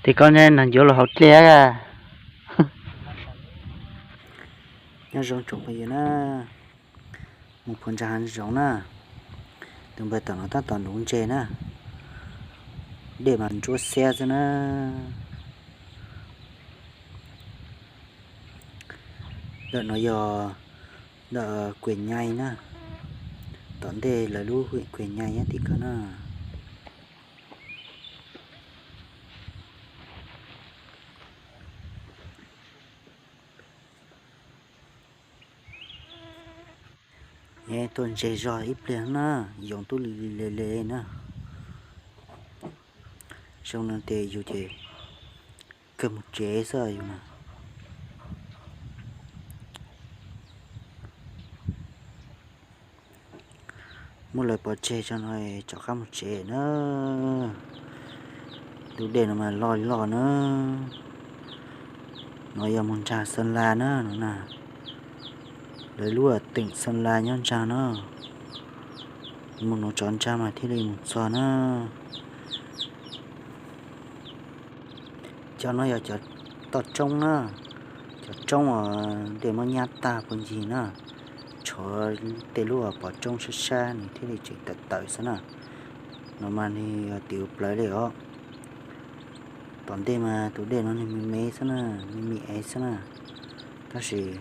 Ces koj nag ncuav los hauv dlej. Nyob zoo tsoom phooj ywg na, mus phua ntsa hav zoov na, tus npawg tom no tab tom nuv ntses na, dej mas ntsuab xiab xwb na. Ntawm no yog ntawm Kuas Nyai na, tom ntej lawv lub hwm Kuas Nyai nyob tim ko na. Tuaj ntses zog ib pliag na, yoov tub li le le na. Zoo no ces yus ces kawg mus tsev xwb yus na. Muab lawv pov tseg tso no rov qab mus tsev na. Tus dej no mas loj loj na. No yog mus ntsag Xeem Las na no na. Lawv lub teem Xeem Las nyob ntsag no. Mus no tso ntsag mas thiaj li mus txog na. Cov no yog cov toj roob na, cov roob uas dej muab nyab tag puag ncig na, tshuav tej lub pov roob sab sab nws thiaj li tseem tawm tawm xwb na. No mas nws yog tim ua plawv li os. Tom ntej mas tus dej no nws me me xwb na, me me es xwb na. Tab sis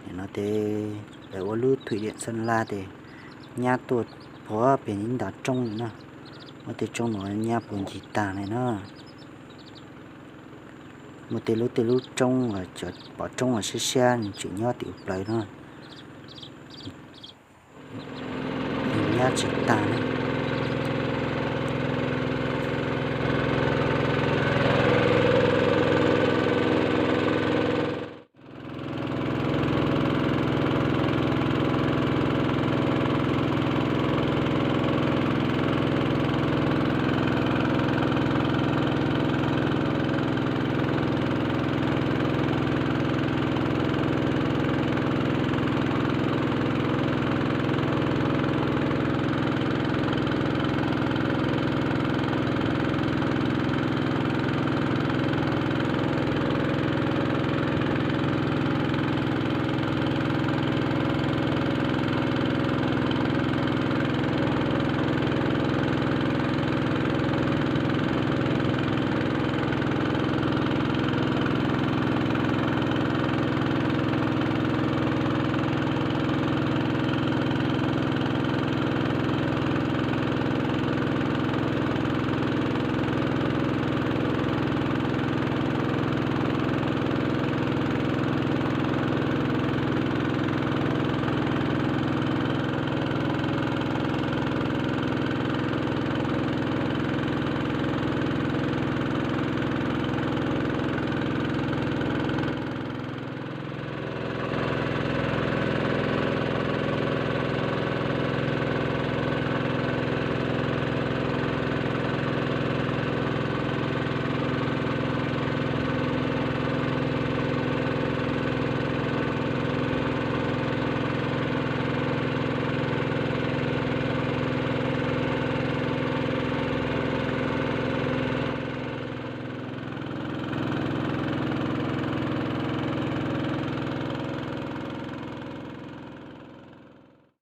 nim no ces lawv ua lub thwm diam Xeem Las ces nyab tuaj puag pem ib nta roob li na. Muab tej roob no nyab puag ncig tag li na. Muaj tej lub tej lub roob, pov roob uas siab siab nws tseem nyob tim ua plawv no. Nws nyab tsis tag na.